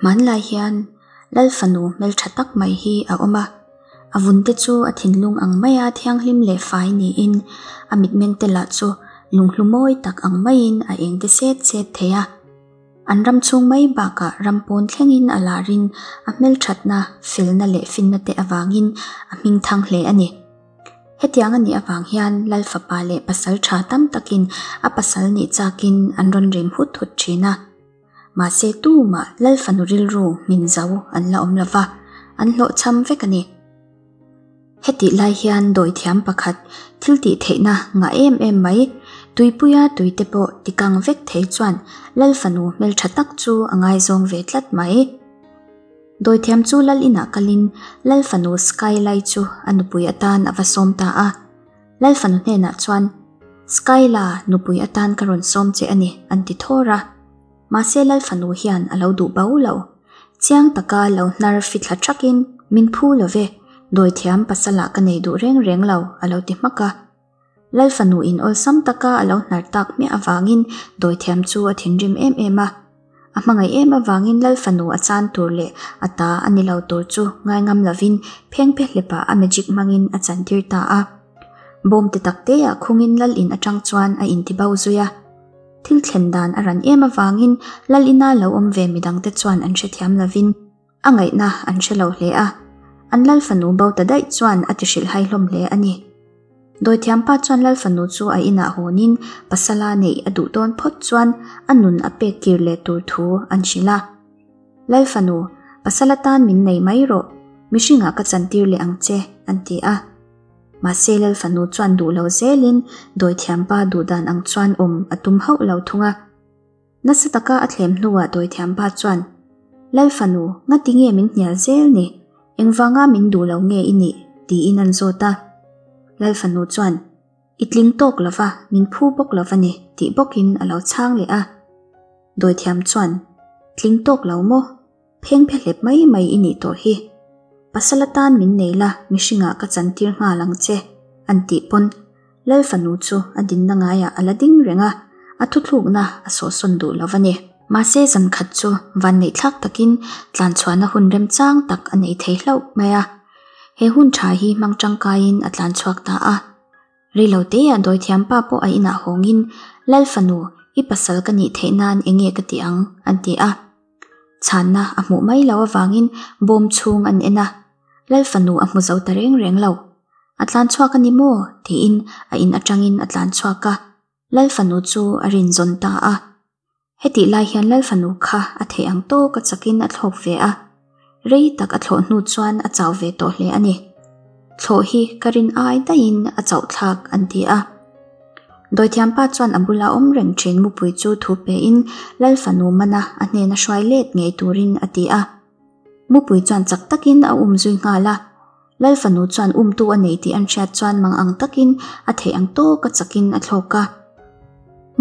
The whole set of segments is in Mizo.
Hmanlai hian Lal fanu hmeltha tak mai hi a awm a, a vun te chu a thinlung ang maia thianghlim leh fai niin a mitmeng te lah chu lunghlu mawi tak ang maiin a eng te set set thei a. An ram chhung mai bakah ram pawn thlengin a larin a hmelthatna, felna leh finna te avangin a hmingthang hle a ni. Hetiang a nih avang hian Lal fapa leh pasal tha tam takin a pasal nih chakin an rawn rim hut hut thin a. Mahse tumah Lal fanu rilru hmin zo an la awm lo va, an hlawhchham vek a ni. Hetih lai hian dawithiam pakhat thil tih theihna ngah em em mai, tuipuia tuite pawh tikang vek thei chuan Lal fanu hmeltha tak chu a ngaizawng ve tlat mai. Dawithiam chu Lal inah kalin Lal fanu Skyla chu a nupui atan a va sawm ta a. Lal fanu hnenah chuan, Skyla, nupui atan ka rawn sawm che a ni, an ti thawr a. Mahse Lal fanu hian a lo duh bo lo. Chiang taka lo hnar fithla thakin, Min phu lo ve, dawithiam pasalah ka nei duh reng reng lo, a lo ti hmak a. Lal fanu in awlsam taka a lo hnar tak hmiah avangin dawithiam chu a thinrim em em a. A hmangaih em avangin Lal fanu a chan tur leh a ta a ni lo tur chu ngaingam lovin phengphe hlepah a magic hmangin a chantir ta a. Bawm te tak teah khungin Lal in atang chuan a intibo zui a. Thil thlen dan a ran em avangin Lal ina lo awm ve midangte chuan an hrethiam lovin a ngaihna an hre lo hle a. An Lal fanu bo ta daih chuan a ti hrilhhai hlawm hle a ni. Dawithiampa chuan Lal fanu chu a inah hawnin pasala neih a duh dawn phawt chuan a nun a pek kir leh tur thu an hrilh a. Lal fanu, pasal atan min nei mai rawh, mihringah ka chantir leh ang che, an ti a. Mahse Lal fanu chuan duh lo zelin Dawithiampa duh dan ang chuan awm a tum hauh lo thung a. Nasa taka a thlem hnuah dawithiampa chuan, Lal fanu, ngati nge min hnial zel ni? Engvanga min duh lo nge i nih? tiin an zawt a. Lal fanu chuan, I tling tawk lo va, min phu bawk lo va ni, tih bawkin a lo chhang leh a. Dawithiam chuan, Tling tawk lo maw? Phengphe hlep mai mai i nih tawh hi. Pasal atan min nei la, mihringah ka chantir nghal ang che, an tih pawn Lal fanu chu a dinna ngaiah a la ding reng a, a thuthlukna a sawhsawn duh lo va ni. Mahse zan khat chu vanneihthlak takin tlanchhuahna hun remchang tak a nei thei hlauh mai a. He hun tha hi hmang tangkaiin a tlanchhuak ta a. Reiloteah dawithiampa pawh a inah hawngin, Lal fanu, i pasal ka nih theih nan enge ka ti ang? an ti a. Chhanna a hmuh mai loh avangin bawm chhung an en a, Lal fanu a hmu zo ta reng reng lo. A tlan chhuak a ni maw? tiin a in atangin a tlan chhuak a, Lal fanu chu a rin zawn ta a. Hetih lai hian Lal fanu kha a theih ang tawk a chakin a thlawk ve a, rei tak a thlawh hnu chuan a chau ve tawh hle a ni. Thlawh hi ka rin ai daihin a chauh thlak an ti a. Dawithiampa chuan a bula awm reng thin mupui chu thu pein Lal fanu mana a hnena hruai let ngei turin a ti a. Mupui chuan chak takin a um zui nghal a. Lal fanu chuan umtu a nei tih an hriat chuan mang ang takin a theih ang tawk a chakin a thlawk a.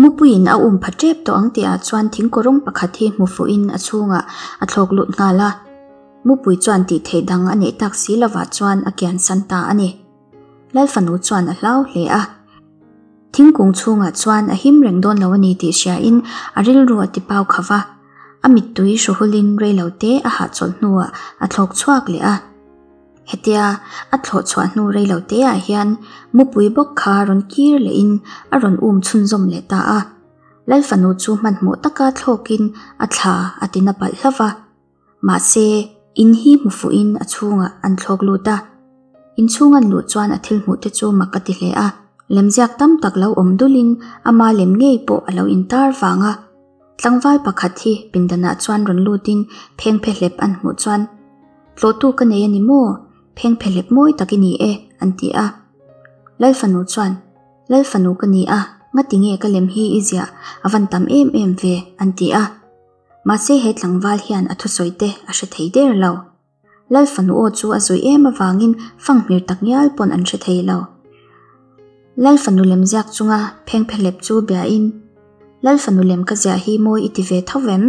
Mupuiin a um pha tep tawh ang tihah chuan thingkawrawng pakhat hi hmu fuhin a chhungah a thlawk lut nghal a. Mupui chuan tih theih dang a neih tak si lovah chuan a kian san ta a ni. Lal fanu chuan a hlau hle a. Thingkung chhungah chuan a him reng dawn lo a ni tih hriain a rilru a ti pau kha va. A mittui hruhulin reilote a hahchawlh hnuah a thlawk chhuak leh a. Hetia a thlawh chhuah hnu reiloteah hian mupui bawk kha rawn kir lehin a rawn um chhunzawm leh ta a. Lal fanu chu hmanhmawh taka thlawkin a thla a ti na palh hlauh va. Mahse, in hi hmu fuhin a chhungah an thlawk lut a. In chhung an luh chuan a thil hmuh te chu mak a ti hle a. Lemziak tam tak lo awm dulin ama lem ngei pawh a lo intar vang a. Tlangval pakhat hi pindanah chuan rawn lutin phengphe hlep an hmuh chuan, Tlawhtu ka nei a ni maw? Phengphe hlep mawi tak i ni e, an ti a. Lal fanu chuan, Lal fanu ka ni a, ngati nge ka lem hi i ziah a van tam em em ve, an ti a. Mahse he tlangval hian a thusawi te a hre thei der lo. Lal fanu aw chu a zui em avangin fanghmir tak ngial pawn an hre thei lo. Lal fanu lem ziak chunga phengphehlep chu biain, Lal fanu lem ka ziah hi mawi i ti ve tho vem?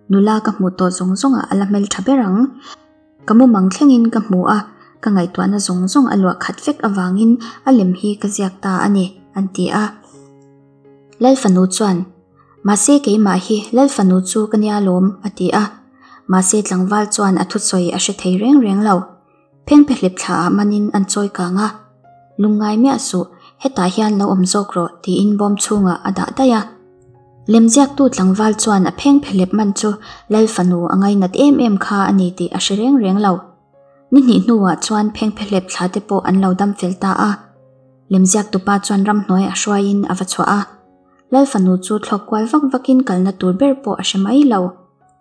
Nula ka hmuh tawh zawng zawngah a la hmeltha ber ang. Ka mumang thlengin ka hmu a, ka ngaihtuahna zawng zawng a luah khat vek avangin a lem hi ka ziak ta a ni, an ti a. Lal fanu chuan, Mahse keimah hi Lal fanu chu ka nia lawm, a ti a. Mahse tlangval chuan a thusawi a hre thei reng reng lo. Phengphehlep thla ah manin an chawi kang a. Lungngai miah suh, hetah hian lo awm zawk rawh tiin bawm chhungah a dah daih a. Lemziaktu tlangval chuan a phengphehlep man chu Lal fanu a ngainat em em kha a ni tih a hre reng reng lo. Ni hnih hnuah chuan phengphehlep thla te pawh an lo dam fel ta a. Lemziaktupa chuan ramhnuai a hruaiin a va chhuah a. Lal fanu chu thlawk kual vak vakin kalna tur ber pawh a hre mai lo.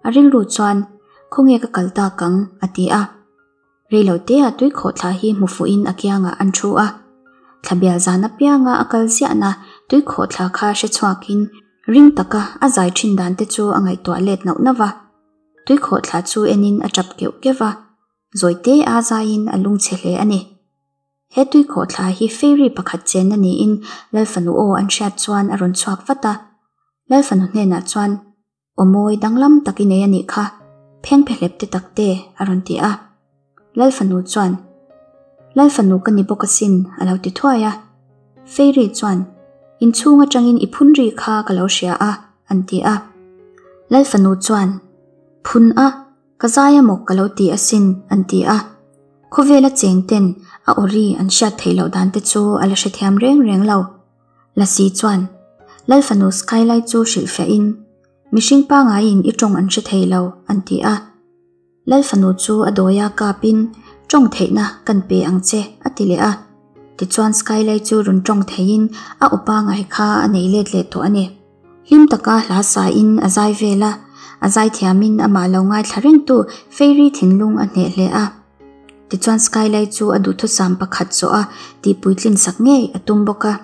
A rilru chuan, Khawnge ka kal tak ang? a ti a. Reilotea tui khawhthla hi hmu fuhin a kiangah an thu a. Thlabial zan apianga a kal ziahna tui khawhthla kha hre chhuakin ring taka a zai thin dan te chu a ngaihtuah let nauh nauh va. Tui khawhthla chu enin a tap keuh keuh va, zawitea zaiin a lungchhe hle a ni. He tui khawhthla hi fairy pakhat chenna niin Lal fanu aw an hriat chuan a rawn chhuak vat a. Lal fanu hnenah chuan, Aw mawi danglam tak i nei a nih kha, phengphehlep te tak te, a rawn ti a. Lal fanu chuan, Lal fanu ka ni bawk asin, a lo ti thuai a. Fairy chuan, Inchhung atangin i phun ri kha ka lo hria a, an ti a. Lal fanu chuan, Phun a, ka zai a maw ka lo ti asin, an ti a. Khawvela cheng ten a aw ri an hriat theih loh dan te chu a la hrethiam reng reng lo. Lasi chuan, Lal fanu Skylight chu hrilhfiahin, Mihring pangaiin i tawng an hre thei lo, an ti a. Lal fanu chu a dawia kapin, Tawng theihna kan pe ang che, a ti leh a. Tichuan Skylight chu rawn tawng theiin a aw pangai kha a nei let leh tawh a ni. Hlim taka hla sain a zai vel a, a zaithiamin amah lo ngaithla rengtu Fairy thinlung a hneh hle a. Tichuan Skylight chu a duhthusam pakhat zawh a tihpuitlin sak ngei a tum bawk a.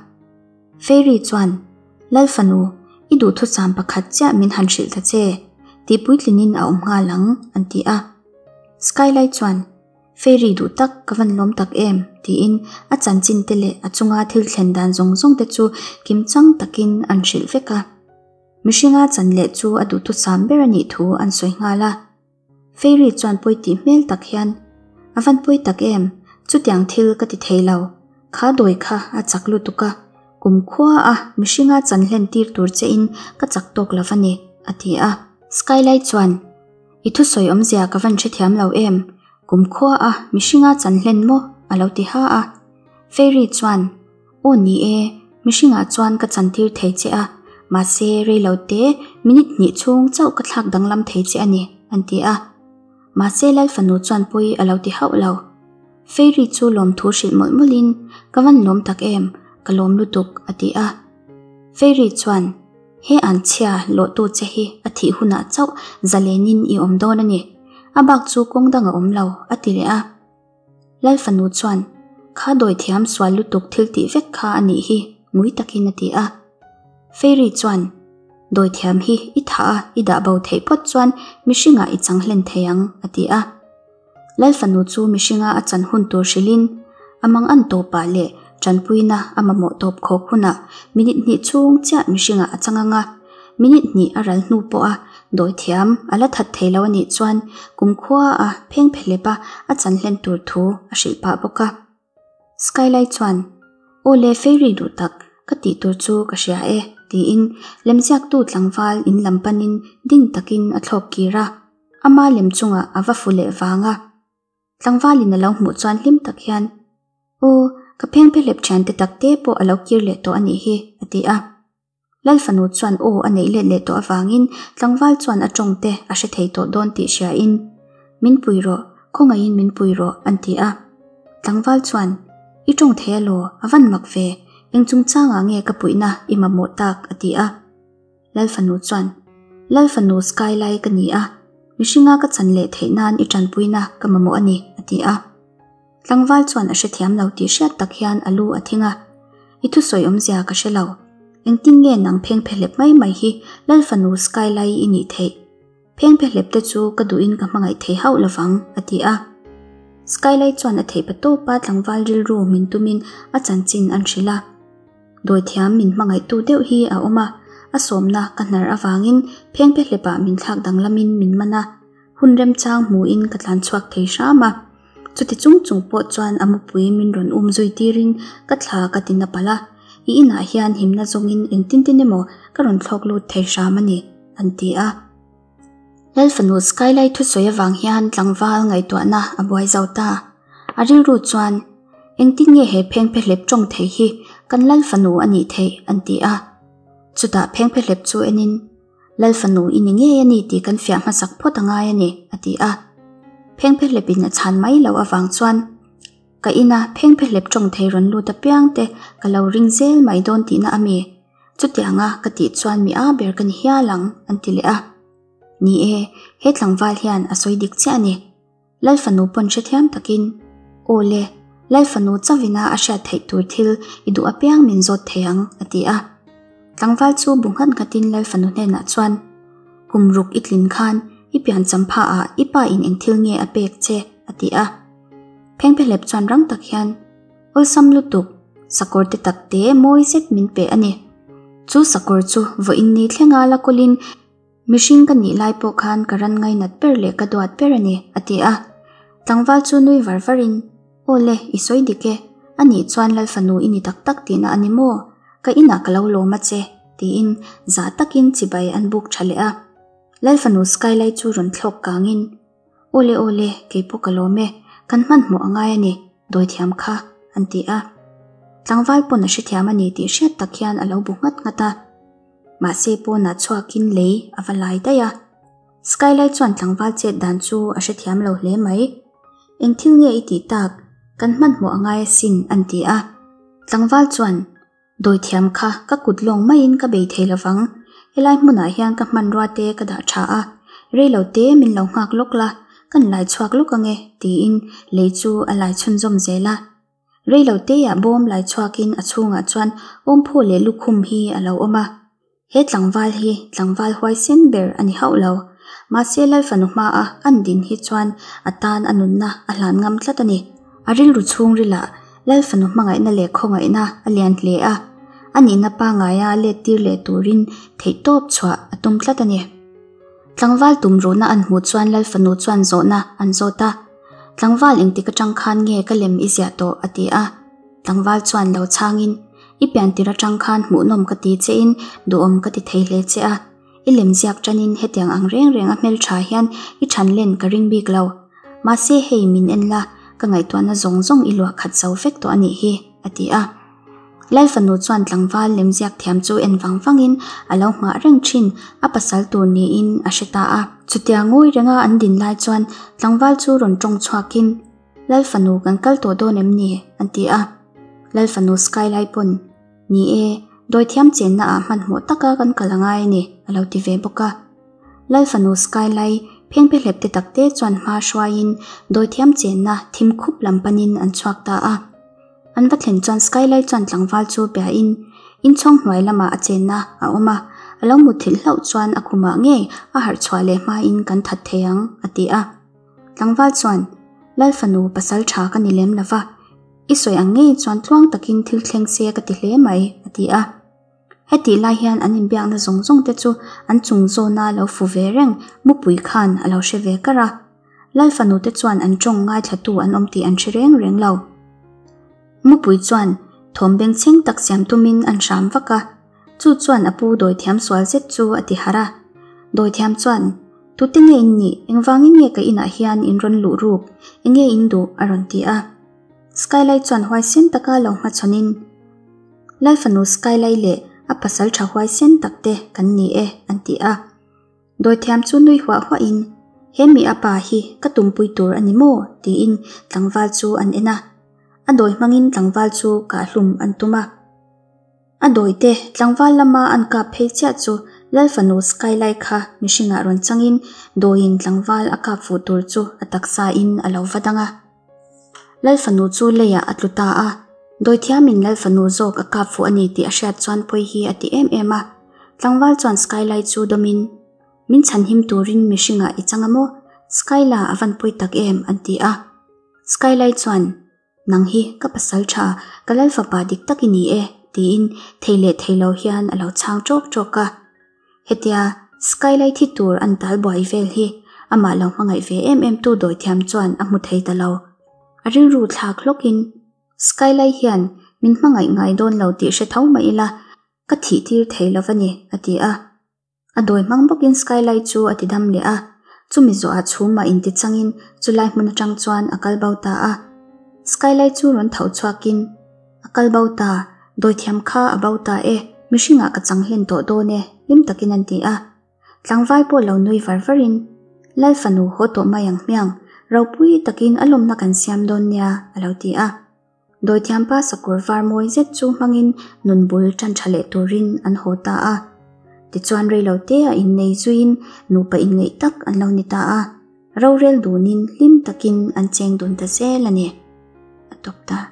Fairy chuan, Lal fanu, i duhthusam pakhat chiah min han hrilh ta che, tihpuitlinin a awm nghal ang, an ti a. Skylight chuan, Fairy duh tak, ka van lawm tak em, tiin a chanchin te leh a chunga thil thlen dan zawng zawng te chu kimchang takin an hrilh vek a. Mihringa chan leh chu a duhthusam ber a nih thu an sawi nghal a. Fairy chuan pawi tih hmel tak hian, A van pawi tak em, chutiang thil ka ti thei lo. Kha dawi kha a chak lutuk a, kum khua a mihringa chan hlen tir tur che in ka chak tawk lo va ni, a ti a. Skylight chuan, I thusawi awmzia ka van hrethiam lo em, kum khua a mihringa chan hlen maw? a lo ti ha a. Fairy chuan, Aw ni e, mihringah chuan ka chantir thei che a, mahse reilo te minute hnih chhung chauh ka thlak danglam thei che a ni, an ti a. Mahse Lal fanu chuan pawi a lo ti hauh lo. Fairy chu lawmthu hrilh mawlh mawlhin, Ka van lawm tak em, ka lawm lutuk, a ti a. Fairy chuan, He an chhia lawhtu che hi a thih hunah chauh zalenin i awm dawn a ni, a bak chu kawng dang a awm lo, a ti leh a. Lal fanu chuan, Kha dawithiam sual lutuk thil tih vek kha a nih hi, ngui takin a ti a. Fairy chuan, Dawithiam hi i thah a, i dah bo theih phawt chuan mihringah i chang hlen thei ang, a ti a. Lal fanu chu mihringa a chan hun tur hrilhin, a mangan tawpah leh tanpuina a mamawh tawp khawk hunah minute hnih chhung chiah mihringah a chang ang a. Minute hnih a ral hnu pawha dawithiam a la that thei lo a nih chuan kumkhua a phengphehlep a a chan hlen tur thu a hrilh pah bawk a. Skylight chuan, Aw le Fairy duh tak, ka tih tur chu ka hria e, tiin lemziaktu tlangval in lam panin ding takin a thlawk kir a, ama lem chungah a va fu leh vang a. Tlangvalin a lo hmuh chuan hlim tak hian, Aw, ka phengphehlep thiante takte pawh a lo kir leh tawh a nih hi, a ti a. Lal fanu chuan aw a neih let leh tawh avangin tlangval chuan a tawng te a hre thei tawh dawn tih hriain, Min pui rawh, khawngaihin min pui rawh, an ti a. Tlangval chuan, I tawng thei alaw, a van mak ve, eng chungchangah nge ka puihna i mamawh tak, a ti a. Lal fanu chuan, Lal fanu Sky lai ka ni a, mihringa ka chan leh theih nan i tanpuina ka mamawh a ni, a ti a. Tlangval chuan a hrethiam lo tih hriat tak hian a lu a thing a, I thusawi awmzia ka hre lo. Engtin nge nang phengphehlep mai mai hi Lal fanu Sky lai i nih theih? Phengphehlep te chu ka duhin ka hmangaih thei hauh lovang, a ti a. Sky lai chuan a theih pa tawpa tlangval rilru min tumin a chanchin an hrilh a. Dawithiam min hmangaihtu deuh hi a awm a, a sawmna ka hnar avangin phengphehlepah min thlak danglamin min man a, hun remchang hmuin ka tlan chhuak thei hram a. Chuti chung chung pawh chuan a mupui min rawn um zui tirin ka thla ka ti na palh a, i inah hian himna zawngin engtin tin emaw ka rawn thlawk lut thei hram a ni, an ti a. Lal fanu Skylight thusawi avang hian tlangval ngaihtuahna a buai zo ta. A rilru chuan, Engtin nge he phengphehlep tawng thei hi kan Lal fanu a nih theih? an ti a. Chutah phengphehlep chu enin, Lal fanu i ni ngei a ni tih kan fiah hmasak phawt a ngai a ni, a ti a. Phengphehlepin a chhan mai loh avang chuan, Ka ina phengphehlep tawng thei rawn lut apiang te ka lo ring zel mai dawn tihna a mi? Chutianga ka tih chuan mi a ber ka ni hial ang, an ti leh a. Ni e, he tlangval hian a sawi dik chiah a ni. Lal fanu pawn hrethiam takin, Aw le, Lal fanu chauhina a hriat theih tur thil i duh apiang min zawt thei ang, a ti a. Tlangval chu bu nghat nghatin Lal fanu hnenah chuan, Kum ruk i tlin khan i pian champha ah i pa in eng thil nge a pek che? a ti a. Phengphehlep chuan rang tak hian, Awlsam lutuk, sakawr te tak te mawi zet min pe a ni. Chu sakawr chu vawiin ni thlenga la kawlin Mihring ka nih lai pawh khan ka ran ngainat ber leh ka duat ber a ni, a ti a. Tlangval chu nui var varin, Aw le, i sawi dik e. A nih chuan Lal fanu i ni tak tak tihna a ni maw? Ka inah ka lo lawm a che, tiin zah takin chibai an buk tha leh a. Lal fanu Skylight chu rawn thlawk kangin, Aw le, aw le, kei pawh ka lawm e, kan hmanhmawh a ngai a ni, dawithiam kha, an ti a. Tlangval pawn a hrethiam a ni tih hriat tak hian a lo bu nghat nghat a. Mahse pawnah chhuakin lei a va lai daih a. Skylight chuan tlangval chet dan chu a hrethiam lo hle mai. Eng thil nge i tih tak? Kan hmanhmawh a ngai asin an ti a. Tlangval chuan, Dawithiam kha ka kut lawng maiin ka bei thei lovang. Helai hmunah hian ka hmanrua te ka dah tha a. Rei lo te min lo nghak lawk la, kan lai chhuak lawk ange tiin lei chu a lai chhunzawm zel a. Rei lo teiah bawm lai chhuakin a chhungah chuan awmphaw leh lukhum hi a lo awm a. He tlangval hi tlangval huaisen ber a ni hauh lo. Mahse Lal fanu hmaa an din hi chuan a tan a nunna a hlan ngam tlat a ni. A rilru chhungrilah Lal fanu hmangaihna leh khawngaihna a lian hle a, a nihna pangaia let tir leh turin theihtawp chhuah a tum tlat a ni. Tlangval tumruhna an hmuh chuan Lal fanu chuan zawhna an zawt a. Tlangval engtik atang khan nge ka lem i ziah tawh a ti a. Tlangval chuan lo chhangin, I piantir atang khan hmuhnawm ka ti che in duhawm ka ti thei hle che a. I lem ziak tanin hetiang ang reng reng a hmeltha hian i than len ka ring bik lo. Mahse hei min en la, ka ngaihtuahna zawng zawng i luah khat zo vek tawh a nih hi, a ti a. Lal fanu chuan tlangval lemziak thiam chu en vang vangin a lo nghah reng thin a pasal tur niin a hre ta a. Chutia ngawi renga an din lai chuan tlangval chu rawn tawng chhuakin, Lal fanu kan kal tawh dawn em ni? an ti a. Lal fanu Skylai pawn, Ni e, dawithiam chenna ah hmanhmawh taka kan kal a ngai a ni, a lo ti ve bawk a. Lal fanu Skylai phengphehlep te takte chuan hma hruaiin dawithiam chenna thim khup lam panin an chhuak ta a. An va thlen chuan Skylight chuan tlangval chu biain inchhawng hnuai lamah a chenna a awm a, a lo mutthilh hlauh chuan a khumah ngei a harh chhuah leh hmain kan that thei ang, a ti a. Tlangval chuan, Lal fanu pasal tha ka ni lem lova, i sawi ang ngei chuan tluang takin thil thleng se ka ti hle mai, a ti a. Hetih lai hian an inbiakna zawng zawng te chu an chung zawna lo fu ve reng mupui khan a lo hre ve kar a. Lal fanu te chuan an tawng ngaithlatu an awm tih an hre reng reng lo. Mupui chuan thawm bengchheng tak siam tumin an hram vak a, chu chuan a pu dawithiam sual zet chu a ti harh a. Dawithiam chuan, Tute nge in nih? Engvangin nge ka inah hian in rawn luh ruk? Enge in duh? a rawn ti a. Skylight chuan huaisen taka lo hmachhawnin, Lal fanu Skylight leh a pasal tha huaisen tak te kan ni e, an ti a. Dawithiam chu nui huah huahin, He mi a pa hi ka tumpui tur a ni maw? tiin tlangval chu an en a. A dawi hmangin tlangval chu kahhlum an tum a. A dawite tlangval lama an kap phei chiah chu Lal fanu Skylight kha mihringah rawn changin dawiin tlangval a kap fuh tur chu a taksain a lo va dang a. Lal fanu chu leiah a tlu ta a, dawithiamin Lal fanu zawk a kap fuh a ni tih a hriat chuan pawi hi a ti em em a. Tlangval chuan Skylight chu dawmin, Min chhanhim turin mihringah i chang a maw? Skyla a van pawi tak em? an ti a. Skylight chuan, Nang hi ka pasal tha, ka Lal fapa dik tak i ni e, tiin thei leh thei lo hian a lo chhang ṭawk ṭawk a. Hetia Skylight thi tur an tal buai vel hi amah lo hmangaih ve em em tu dawithiam chuan a hmu thei ta lo. A rilru thlak hlawkin Skylight hian min hmangaih ngai dawn lo tih hre tho mah ila ka thih tir thei lo va ni, a ti a. A dawi hmang bawkin Skylight chu a ti dam leh a. Chumi zawhah chhumah intichangin chulai hmun atang chuan a kal bo ta a. Skylight chu rawn tho chhuakin, A kal bo ta, dawithiam kha a bo ta e, mihringah ka chang hlen tawh dawn e, hlim takin an ti a. Tlangval pawh lo nui var varin, Lal fanu haw tawh mai ang hmiang, ropui takin a lawmna kan siam dawn nia, a lo ti a. Dawithiampa sakawr var mawi zet chu hmangin nun bul tan tha leh turin an haw ta a. Tichuan reilo te a innei zuiin nupa inngeih tak an lo ni ta a. Rorel dunin hlim takin an cheng dun ta zel a ni. A tawp ta.